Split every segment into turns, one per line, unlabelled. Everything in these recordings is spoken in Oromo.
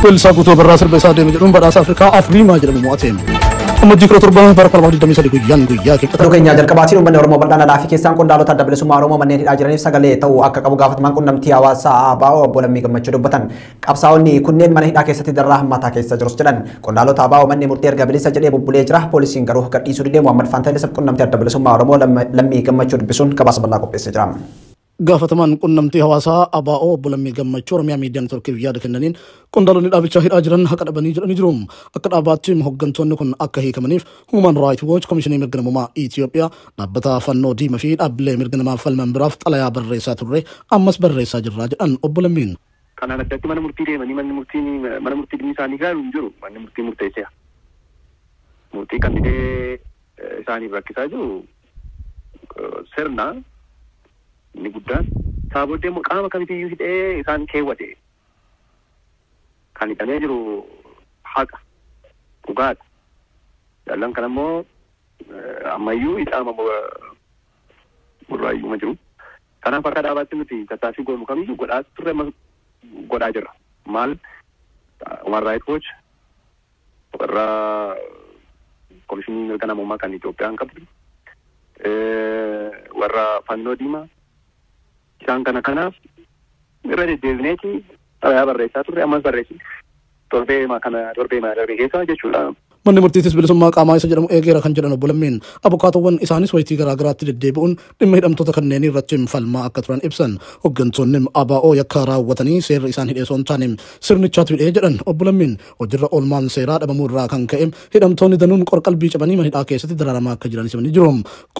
Weellisaa Guutuu Abarraa sirba isaa deeme jedhuun badhaasa Afrikaa Afriimaa jedhamu mo'ate. Ammajjii 17 bara 2023 guyyaan guyyaa kibxata.
Oduu keenya jalqabaatiin uummanni Oromoo bal'aan alaa fi keessaan qondaalota adda bilisummaa Oromoo manneen hidhaa jiraniif sagalee ta'uu akka qabu gaafatamaan qunnamtii hawaasaa ABO obbo Lammii Gammachuu dubbatan. Qabsaa'onni kunneen mana hidhaa keessatti darraa hammaataa keessa jirus jedhan. Qondaalota ABO manni murtii erga bilisa jedhee bubbulee jira. Poolisiin garuu gadhiisuu didee Muhammad Faantaalee qunnamtii adda bilisummaa Oromoo Lammii Gammachuu dubbisuun gabaasa bal'aa qopheessee jira.
Gaafatamaan qunnamtii hawaasaa ABO obbo Lammii Gammachuu Oromiyaa Miidiyaa Neetwoorkiif yaada kennaniin qondaalonni dhaabichaa hidhaa jiran haqa dhabanii jedhanii jiru. Akka dhaabaatti hooggantoonni kun akka hiikamaniif Human Rights Watch, Komishinii Mirga Namummaa Itoophiyaa, dhaabbata Fannoo Diimaa fi dhaabbilee mirga namaa falman biraaf xalayaa barreessaa turre ammas barreessaa jirra jedhan obbo Lammiin.
Kanaan addatti mana murtii deemanii manni murtii mana murtii dhimmi isaanii ilaalu hin jiru. Manni murtii murteesseera. Murtii kan didee isaaniif rakkisaa jiru sirna inni guddaan. Isaa booddee immoo qaama kamitiyyuu hidhee isaan keewwate. Kan hidhamee jiru haqa dhugaadha. Jaallan kan ammoo ammayyuu hidhaama burraayyuuma jiru. Kanaaf akka dhaabaatti nuti tattaaffii goonu kamiyyuu godhaa turre ammas godhaa jirra. Maal Human Rights Watch warra Komishinii Mirga Namummaa kan Itoophiyaan qabdu warra Fannoo Diimaa isaan kana kanaaf irra deddeebineeti xalayaa barreessaa turre ammas barreessi torbee kana torbee darbe keessa jechuudha.
Manni murtiitis bilisummaa qaamaa isa jedhamu eegeera kan jedhan obbo Lammiin abukaatowwan isaanis wayitii garaa garaatti deddeebi'uun dhimma hidhamtoota kanneenii irratti falmaa akka turan ibsan. Hooggantoonni ABO yakka raawwatanii seerri isaan hidhee osoo hin taane sirnichaatu hidhee jedhan obbo Lammiin hojiirra oolmaan seeraa dhabamuu irraa kan ka'e hidhamtoonni danuun qorqalbii cabanii mana hidhaa keessatti dararamaa akka jiran himanii jiru.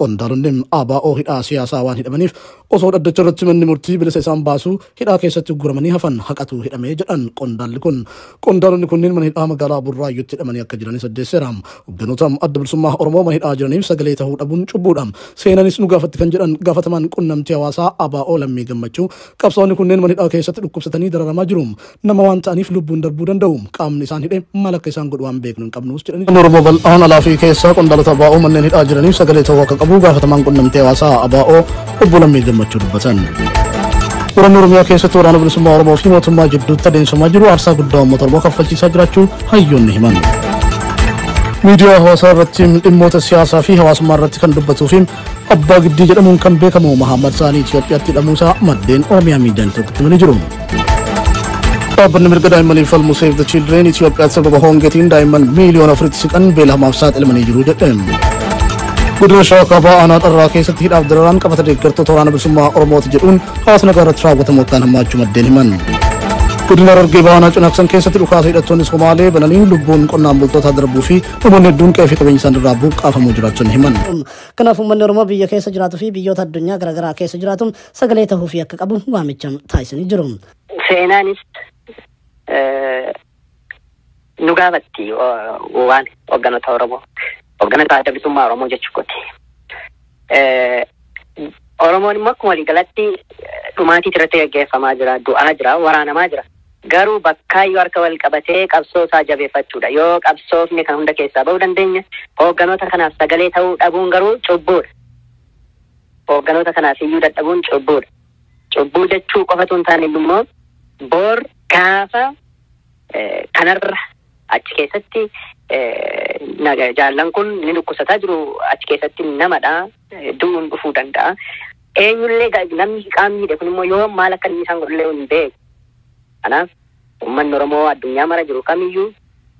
Qondaalonni ABO hidhaa siyaasaa waan hidhamaniif osoo dhaddacha irratti manni murtii bilisa isaan baasu hidhaa keessatti guuramanii hafan haqatu hidhamee jedhan qondaalli kun. Qondaalonni kunneen mana hidhaa magaalaa Burraayyuutti hidhamanii akka jiranis addeesseera. Hogganoota adda bilisummaa Oromoo mana hidhaa jiraniif sagalee ta'uu dhabuun cubbuudha. Seenanis nu gaafatti kan jedhan gaafatamaan qunnamtii hawaasaa ABO Lammii Gammachuu qabsaa'onni kunneen mana hidhaa keessatti dhukkubsatanii dararamaa jiru. Nama waan ta'aniif lubbuun darbuu danda'u. Qaamni isaan hidhe maal akka isaan godhu waan beeknu hin qabnus jedhani. Oromoo bal'aan alaa fi keessaa qondaalota ABO manneen hidhaa jiraniif sagalee ta'uu akka qabu gaafatamaan qunnamtii hawaasaa ABO obbo Lammii Gammachuu dubbatan. Waraanni Oromiyaa keessatti waraana bilisummaa Oromoo fi mootummaa jidduutti adeemsifamaa jiru aarsaa guddaa uummata Oromoo kaffalchiisaa jiraachuu hayyoonni himan. Miidiyaa hawaasaa irratti dhimmoota siyaasaa fi hawaasummaa irratti kan dubbatuu fi Abbaa Giddii jedhamuun kan beekamu Mahammad Saanii Itoophiyaatti hidhamuusaa maddeen Oromiyaa Miidiyaa Neetwoorkitti himanii jiru. Dhaabbanni mirga daa'immanii falmu Save the Children Itoophiyaatti sababa hongeetiin daa'imman miiliyoona 4tti siqan beela hamaaf saaxilamanii jiru jedhe. Godina Shawaa Kaabaa aanaa Dharraa keessatti hidhaaf dararaan qabata deeggartoota waraana bilisummaa Oromooti jedhuun hawaasa nagaa irratti raawwatamu akkaan hammaachuu maddeen himan. Godina Harargee Bahaa Cinaaksan keessatti dhukaasa hidhattoonni Somaalee bananii lubbuun qonnaan bultootaa darbuu fi namoonni hedduun qe'ee fi qabeenya isaan irraa buqqaafamuu jiraachuun himan.
Kanaaf uummanni Oromoo biyya keessa jiraatuu fi biyyoota addunyaa garaagaraa keessa jiraatu sagalee ta'uu fi akka qabu waamicha taasisanii jiru.
Seenaanis nu gaafatti waan hogganoota Oromoo hogganoota adda bilisummaa Oromoo jechuuti. Oromoon immoo akkuma waliigalatti dhumaatii irratti gaggeeffamaa jira, du'aa jira, waraanamaa jira. Garuu bakkaayyoo harka wal qabatee qabsoo isaa jabeeffachuudha. Yoo qabsoofne kan hunda keessaa bahuu dandeenya, hoogganoota kanaaf sagalee ta'uu dhabuun garuu cubbuudha. Hoogganoota kanaaf iyyuu dadhabuun cubbuudha. Cubbuu jechuu qofatu hin taane immoo boor gaafa kanarra achi keessatti jaallan kun ni dhukkubsataa jiru achi keessatti namadha du'uun dhufuu danda'a. Eenyullee namni qaamni hidhe kun immoo yoo maal akka inni isaan godhullee hin beeku. Kanaaf uummanni Oromoo addunyaa mara jiru kamiyyuu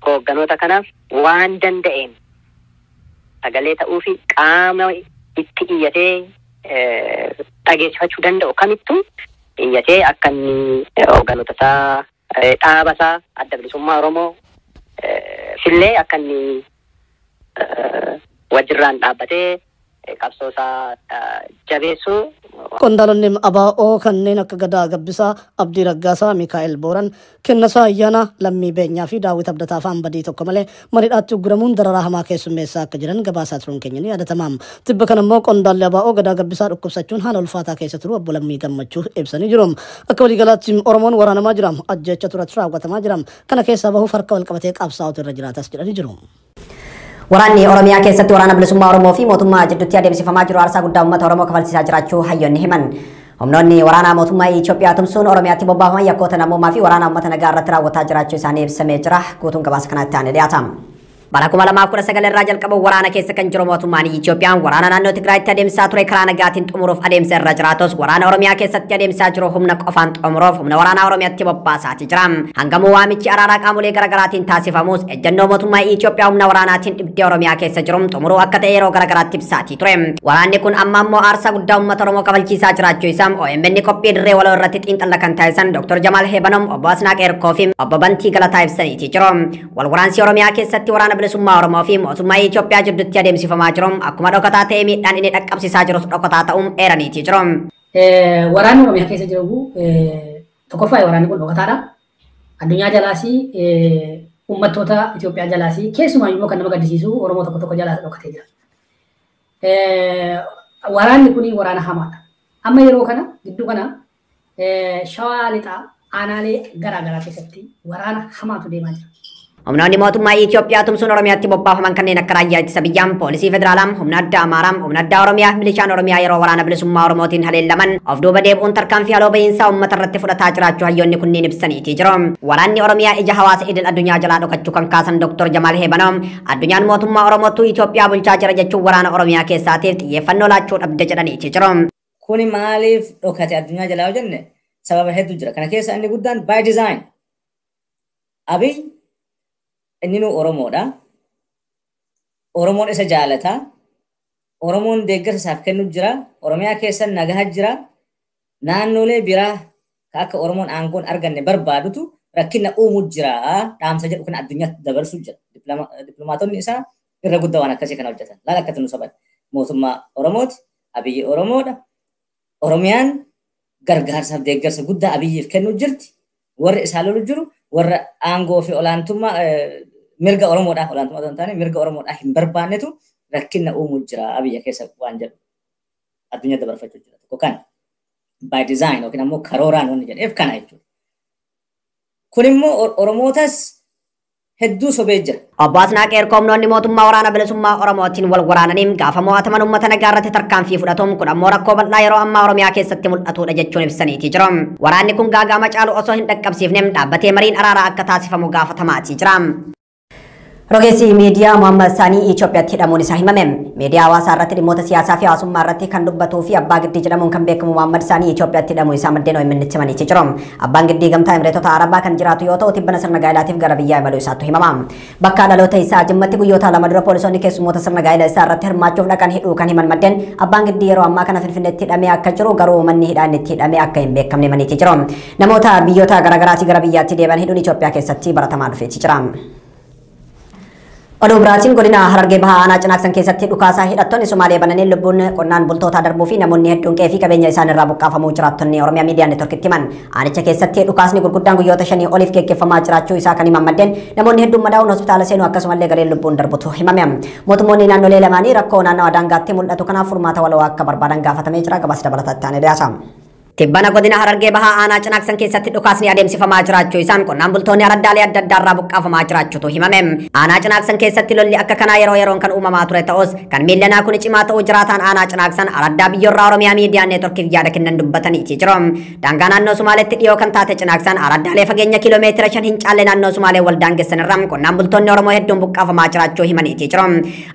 hoogganoota kanaaf waan danda'een sagalee ta'uu fi qaama itti iyyatee dhageessifachuu danda'u kamittuu iyyatee akka inni hoogganoota isaa dhaaba isaa adda bilisummaa Oromoo fillee akka inni wajjirraan dhaabbatee qabsoo isaa jabeessuu.
Qondaalonni ABO kanneen akka Gadaa Gabbisaa, Abdii Raggaasaa, Mikaa'el Booran, Kennasaa Ayyaanaa, Lammii Beenyaa fi Daawit Abdataa fa'aan badii tokko malee mariidhaatti ugguramuun dararaa hamaa keessummeessaa akka jiran gabaasaa turuun keenya ni yaadatama. Tibba kana immoo qondaalli ABO Gadaa Gabbisaa dhukkubsachuun haala ulfaataa keessa turuu obbo Lammii Gammachuu ibsanii jiru. Akka waliigalaatti Oromoon waraanamaa jira, ajjeecha turatti raawwatamaa jira. Kana keessaa bahuuf harka wal qabatee qabsaa'utu irra jiraatas jedhanii jiru.
Waraanni Oromiyaa keessatti waraana bilisummaa Oromoo fi mootummaa jidduutti adeemsifamaa jiru aarsaa guddaa uummata Oromoo kafalchiisaa jiraachuu hayyoonni himan. Humnoonni waraanaa mootummaa Itoophiyaa tumsuun Oromiyaatti bobbaafaman yakkoota namoomaa fi waraana uummata nagaa irratti raawwataa jiraachuu isaanii ibsamee jira. Guutuun gabaasa kanatti aanee dhiyaata. Bara 2019 irraa jalqabuun waraana keessa kan jiru mootummaan Itoophiyaan waraana naannoo Tigraayitti adeemsisaa ture karaa nagaatiin xumuruuf adeemsa irra jiraatus waraana Oromiyaa keessatti adeemsisaa jiru humna qofaan xumuruuf humna waraanaa Oromiyaatti bobbaasaati jira. Hangamuu waamichi araaraa qaamolee garaagaraatiin taasifamus ejjennoo mootummaa Itoophiyaa humna waraanaatiin dhibdee Oromiyaa keessa jiru xumuruu akka ta'e yeroo garaagaraatti ibsaatii ture. Waraanni kun amma ammoo aarsaa guddaa uummata Oromoo kafalchiisaa jiraachuu isaa OMN qophii dirree waloo irratti xiinxalla kan taasisan Dr. Jamaal Heebanom, Obbo Asnaaq Erkoo fi Obbo Bantii Galataa ibsaniiti jiru. Walwaraansi Oromiyaa keessatti waraana bilisummaa Oromoo fi mootummaa Itoophiyaa jidduutti adeemsifamaa jiru akkuma dhokataa ta'e miidhaan inni dhaqqabsiisaa jirus dhokataa ta'uun eeraniiti jiru.
Waraanni Oromiyaa keessa jiru tokkoffaa waraanni kun dhokataadha. Addunyaa jalaas uummattoota Itoophiyaa jalaas keessumaa immoo kan nama gaddisiisu Oromoo tokko tokko jalaas dhokatee jira. Waraanni kun waraana hamaadha. Amma yeroo kana gidduu kana Shawaa Lixaa aanaalee garaagaraa keessatti waraana hamaatu deemaa jira.
Humnoonni mootummaa Itoophiyaa tumsuun Oromiyaatti bobbaafaman kanneen akka raayyaa ittisa biyyaa, poolisii federaalaa, humna addaa Amaaraa, humna addaa Oromiyaa, milishaan Oromiyaa yeroo waraana bilisummaa Oromootiin haleellaman of duuba deebi'uun tarkaanfii haloo bahiinsaa uummata irratti fudhataa jiraachuu hayyoonni kunniin ibsaniiti jiru. Waraanni Oromiyaa ija hawaasa idil addunyaa jalaa dhokachuu kan kaasan Dr. Jamaal Heebanoo addunyaan mootummaa Oromootu Itoophiyaa bulchaa jira jechuun waraana Oromiyaa keessaatiif xiyyeeffannoo laachuu dhabde jedhaniiti jiru.
Kuni maaliif dhokate addunyaa jalaa yoo jenne sababa hedduu jira. Kana keessa inni guddaan by design. Abiy inni nu Oromoodha. Oromoon isa jaalata. Oromoon deeggarsa isaaf kennu jira. Oromiyaa keessa nagaha jira. Naannolee biraa akka Oromoon aangoon arganne barbaadutu rakkina uumuu jira. Dhaamsa jedhu kana addunyaatti dabarsuu jira. Dippiloomaatonni isaa irra guddaa waan akkasii kana hojjetan. Laala akkatti nu saban. Mootummaa Oromooti. Abiyyi Oromoodha. Oromiyaan gargaarsaaf deeggarsa guddaa Abiyyiif kennu jirti. Warri isaa lolu jiru warra aangoo fi olaantummaa mirga Oromoodhaa olaantummaa osoo hin taane mirga Oromoodhaa hin barbaannetu rakkina uumuu jira biyya keessa waan jedhu addunyaa dabarfachuu jira. Tokko kana by design yookiin ammoo karooraan wanni jedheef kana jechuudha. Kun immoo Oromootas hedduu sobee jira.
Obbo Asnaaq Erkoo humnoonni mootummaa waraana bilisummaa Oromootiin wal waraananiin gaafa mo'ataman uummata nagaa irratti tarkaanfii fudhatuun kun ammoo rakkoo bal'aa yeroo ammaa Oromiyaa keessatti mul'atudha jechuun ibsaniiti jiru. Waraanni kun gaagaama caalu osoo hin dhaqqabsiifne dhaabbatee mariin araaraa akka taasifamu gaafatamaatii jira. Rogeessi miidiyaa Muhammad Saanii Itoophiyaatti hidhamuun isaa himame. Miidiyaa hawaasaa irratti dhimmoota siyaasaa fi hawaasummaa irratti kan dubbatuu fi abbaa giddii jedhamuun kan beekamu Muhammad Saanii Itoophiyaatti hidhamuu isaa maddeen OMN itti himaniiti jiru. Abbaan giddii gamtaa Emireetota Arabaa kan jiraatu yoo ta'u tibbana sirna gaa'ilaatiif gara biyyaa imaluu isaatu himama. Bakka dhaloota isaa Jimmatti guyyoota lama dura poolisoonni keessummoota sirna gaa'ila isaa irratti hirmaachuuf dhaqan hidhuu kan himan maddeen abbaan giddii yeroo ammaa kana Finfinneetti hidhamee akka jiru garuu manni hidhaan itti hidhamee akka hin beekamne himaniiti jiru. Namoota biyyoota garaagaraatii gara biyyaatti deebi'an hidhuun Itoophiyaa keessatti baratamaa dhufeeti jira. Oduu biraatiin godina Harargee Bahaa aanaa Cinaaksan keessatti dhukaasaa hidhattoonni Somaalee bananii lubbuun qonnaan bultootaa darbuu fi namoonni hedduun qe'ee fi qabeenya isaan irraa buqqaafamuu jiraattonni Oromiyaa Miidiyaa Neetworkitti himan. Aanicha keessatti dhukaasni gurguddaan guyyoota 5 oliif geggeeffamaa jiraachuu isaa kan himan maddeen namoonni hedduun madaa'uun hospitaala seenuu akkasumallee gareen lubbuun darbutu himame. Mootummoonni naannolee lamaanii rakkoo naannawaa daangaatti mul'atu kanaaf furmaata waloo akka barbaadan gaafatamee jira. Gabaasa dabalataatti aanee dhiyaata. Tibbana godina Harargee Bahaa aanaa Cinaaksan keessatti dhukaasni adeemsifamaa jiraachuu isaan qonnaan bultoonni araddaalee adda addaa irraa buqqaafamaa jiraachuutu himame. Aanaa Cinaaksan keessatti lolli akka kanaa yeroo yeroon kan uumamaa ture ta'us kan miillanaa kun cimaa ta'uu jiraataan aanaa Cinaaksan araddaa biyyoorraa Oromiyaa Miidiyaa Neetworkiif yaada kennan dubbataniiti jiru. Daangaa naannoo Sumaaleetti dhiyoo kan taate Cinaaksan araddaalee fageenya kiiloomeetira 5 hin caalle naannoo Sumaalee wal daangessan irraa qonnaan bultoonni Oromoo hedduun buqqaafamaa jiraachuu himaniiti jiru.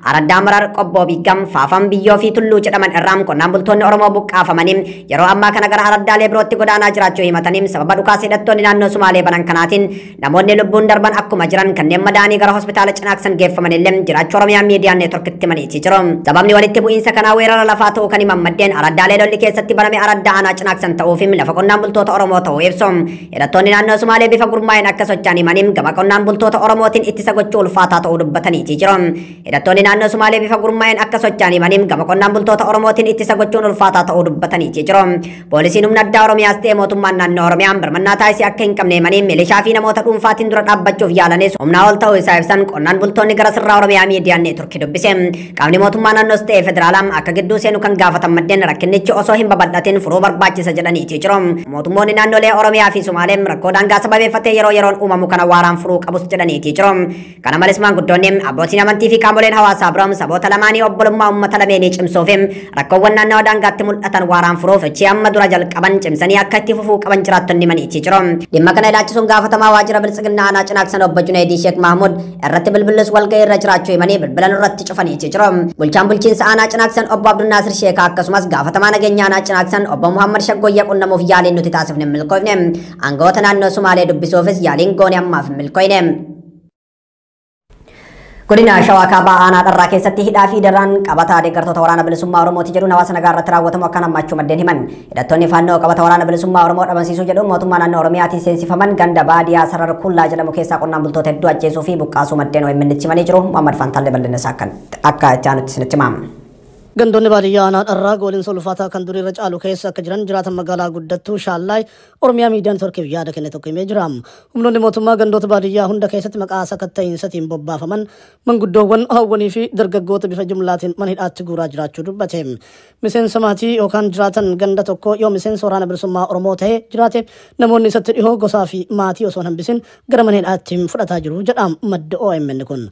Araddaa Marar, Qobboo, Biggam, Faafam, Biyyoo fi Tulluu jedhaman irraa qonnaan bultoonni Oromoo buqqaafamanii yeroo ammaa kana gara araddaalee birootti godaanaa jiraachuu himatanii sababa dhukaasa hidhattoonni naannoo Sumaalee banan kanaatiin namoonni lubbuun darban akkuma jiran kanneen madaanii gara hospitaala Cinaaksan geeffaman illee jiraachuu Oromiyaa Miidiyaa Neetworkitti himaniiti jiru. Sababni walitti bu'iinsa kanaa weerara lafaa ta'uu kan himan maddeen araddaalee lolli keessatti baname araddaa aanaa Cinaaksan ta'uu fi lafa qonnaan bultoota Oromoo ta'uu ibsu. Hidhattoonni naannoo Sumaalee bifa gurmaa'een akka socho'an himanii gama qonnaan bultoota Oromootiin ittisa gochuu ulfaataa ta'uu dubbataniiti jiru. Hidhattoonni naannoo Sumaalee bifa gurmaa'een akka socho'an himanii gama qonnaan bultoota Oromootiin ittisa gochuun ulfaataa ta'uu dubbataniiti jiru. Poolisiin humna addaa Oromiyaas ta'e mootummaan naannoo Oromiyaan birmannaa taasisee akka hin qabne himanii milishaa fi namoota dhuunfaatiin dura dhaabbachuuf yaalanis humnaa ol ta'uu isaa ibsan qonnaan bultoonni gara sirraa Oromiyaa Miidiyaa Neetworkii dubbise. Qaamni mootummaa naannoos ta'e federaalaa akka gidduu seenu kan gaafatan maddeen rakkinichi osoo hin babal'atin furuu barbaachisa jedhaniiti jiru. Mootummoonni naannolee Oromiyaa fi Sumaalee rakkoo daangaa sababeeffatee yeroo yeroon uumamu kana waaraan furuu qabus jedhaniiti jiru. Kana malees maanguddoonni abbootiin amantii fi qaamoleen hawaasaa biroon saboota lamaanii obbolummaa uummata lameenii cimsuuf rakkoowwan naannawaa daangaatti mul'atan waaraan furuuf sochii amma dura jalqaban cimsanii akka itti fufuu qaban jiraattonni maniitii jiru. Dhimma kana ilaalchisuun gaafatamaa waajjira biltsiginnaa aanaa Cinaaksan obbo Junaydii Sheek Mahmud irratti bilbilus walgahii irra jiraachuu himanii bilbilan irratti cufaniitii jiru. Bulchaan bulchiinsa aanaa Cinaaksan obbo Abdunnaasir Sheekaa akkasumas gaafatamaa nageenya aanaa Cinaaksan obbo Muhammad Shaggooyyaa qunnamuuf yaaliin nuti taasifne hin milkoofne. Aangawoota naannoo Sumaalee dubbisuufis yaaliin goone ammaaf hin milkoofne. Godina Shawaa Kaabaa aanaa Dharraa keessatti hidhaa fi daraan qabataa deeggartoota waraana bilisummaa Oromooti jedhuun hawaasa nagaa irratti raawwatamu akkaan hammaachuu maddeen himan. Hidhattoonni faannoo qabata waraana bilisummaa Oromoo dhabamsiisuu jedhuun mootummaa naannoo Oromiyaatiin seensifaman ganda baadiyaa Sarar Kullaa jedhamu keessaa qonnaan bultoota hedduu ajjeesuu fi buqqaasuu maddeen OMN itti himanii jiru. Muhammad Fantaallee bal'ina isaa akka itti aanutti isinitti himama.
Gandoonni baadiyyaa aanaa Dharraa gooliinsa ulfaataa kan durii irra caalu keessa akka jiran jiraatan magaalaa guddattuu Shaallaay Oromiyaa Miidiyaa Neetwoorkiif yaada kenne tokko himee jira. Humnoonni mootummaa gandoota baadiyyaa hunda keessatti maqaa sakatta'iinsatiin bobbaafaman manguddoowwan hawwanii fi dargaggoota bifa jumlaatiin mana hidhaatti guuraa jiraachuu dubbate. Miseensa maatii yookaan jiraatan ganda tokko yoo miseensa waraana bilisummaa Oromoo ta'e jiraate namoonni isatti dhihoo gosaa fi maatii osoo hin hambisin gara mana hidhaatti fudhataa jiru jedha madda OMN kun.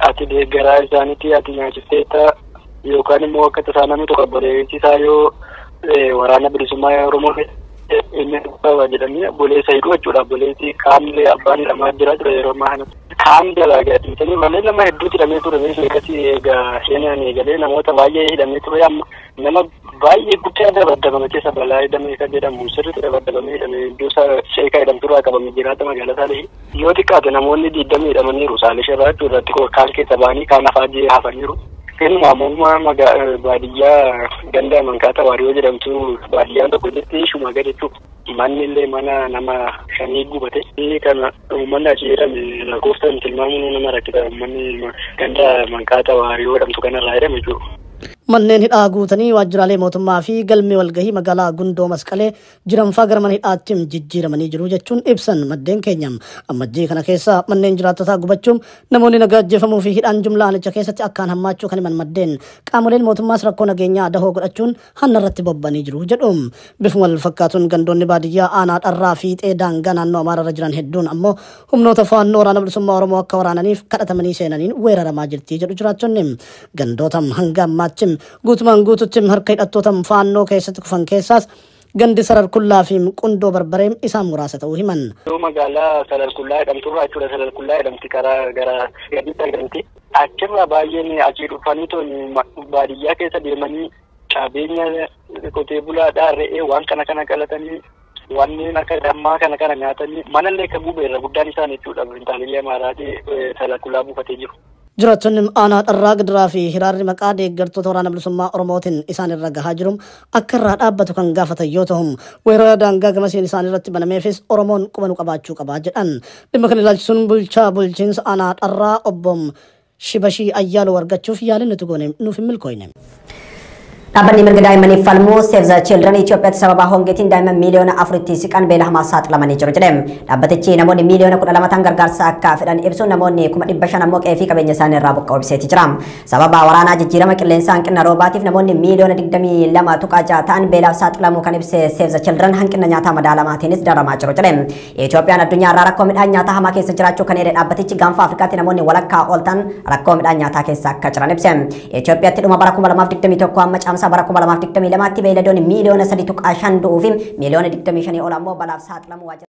Ati deeggaraa isaaniitti ati nyaachifteetta yookaan immoo akka tasaa namni tokko obboleessi isaa yoo waraana bilisummaa Oromoo inni qaba jedhanii obboleessa hidhuu jechuudha. Obboleessi qaamni abbaan hidhamaa jira ture yeroo ammaa kana. Qaamni jalaa gadhiisanii malee nama hedduutu hidhamee ture. Beeksisi egaa seenaan eegalee namoota baay'ee hidhamee ture. Amma nama baay'ee guddaa dabaddabame keessa balaa hidhamee kan jedhamu sirriitti dabaddabamee hidhamee iddoo sheekaa hidhamturraa qabamee jiraata magaalaa Saalee. Yoo xiqqaate namoonni 20 hidhamaniiru Saalee irraa jechuudha. Kaan keessa ba'anii kaan hafaa hafaniiru. Keessumaa mootummaa baadiyyaa ganda Mankaata Waariyoo jedhamtu baadiyyaan tokko jirti ishuma gad jechuudha. Manni illee mana nama shanii gubate. Kana uummanni achi jedhame lakkoofsaan tilmaamuun nama rakkisa. Uummanni ganda Mankaata Waariyoo jedhamtu kanarraa jedhame jechuudha.
Manneen hidhaa guutanii waajjiraalee mootummaa fi galmee walgahii magaalaa Gundoo Masqalee jiranfaa gara mana hidhaatti jijjiiramanii jiru jechuun ibsan maddeen keenya. Ammajjii kana keessa manneen jiraattotaa gubachuun namoonni nagaa ajjeefamuu fi hidhaan jumlaa aanicha keessatti akkaan hammaachuu kan himan maddeen qaamoleen mootummaas rakkoo nageenyaa dahoo godhachuun hanna irratti bobba'anii jiru jedhu. Bifuma wal fakkaatuun gandoonni baadiyyaa aanaa Dharraa fiixee daangaa naannoo Amaaraarra jiran hedduun ammoo humnoota faannoo waraana bilisummaa Oromoo akka waraananiif kadhatamanii seenaniin weeraramaa jirti jedhu jiraattonni. Gandoota hanga ammaatti guutumaan guututti harka hidhattoota faannoo keessatti kufan keessaas gandi Sarar Kullaa fi Qundoo Barbaree isaan muraasa ta'uu himan.
Magaalaa Sarar Kullaa jedhamturraa jechuudha. Sarar Kullaa jedhamti karaa gara gadiitti argamti. Achirraa baay'een achii dhufanii toni baadiyyaa keessa deemanii qabeenya qotee bulaadhaa re'ee waan kana kana qalatanii wanneen akka dammaa kana kana nyaatanii manallee akka gubeerra guddaan isaan jechuudha. Intalli Amaaraatii Sarar Kullaa buufatee jiru.
Jiraattonni aanaa Dharraa Gidiraa fi hiraarri maqaa deeggartoota waraana bilisummaa Oromootiin isaan irra gahaa jiru akka irraa dhaabbatu kan gaafatan yoo ta'u weerara daangaa gamasiin isaan irratti banameefis Oromoon quba nu qabaachuu qabaa jedhan. Dhimma kana ilaalchisuun bulchaa bulchiinsa aanaa Dharraa obbo Shibashii Ayyaaloo argachuuf yaaliin nuti goone nuuf hin milkoofne.
Dhaabbanni mirga daa'immaniif falmuu Save the Children Itoophiyaatti sababa hongeetiin daa'imman miiliyoona 4tti siqan beela hamaaf saaxilamanii jiru jedhe. Dhaabbatichi namoonni miiliyoona 12 ta'an gargaarsa akka fedhan ibsuun namoonni 500,000 ammoo qe'ee fi qabeenya isaanii irraa buqqa'uu ibseeti jira. Sababa waraanaa jijjiirama qilleensaa hanqina roobaatiif namoonni miiliyoona 22.6 ta'an beelaaf saaxilamuu kan ibse Save the Children hanqina nyaataa madaalamaatiinis daramaa jiru jedhe. Itoophiyaan addunyaa irraa rakkoo midhaan nyaataa hamaa keessa jiraachuu kan eere dhaabbatichi gaanfa Afrikaatti namoonni walakkaa ol ta'an rakkoo midhaan nyaataa keessa akka jiran ibse. Itoophiyaatti dhuma bara 2021 amma caamsaa bara 2022 tti beeyladoonni miiliyoona 3.5 du'uu fi miiliyoona 25 ol ammoo balaaf saaxilamuu waajjira.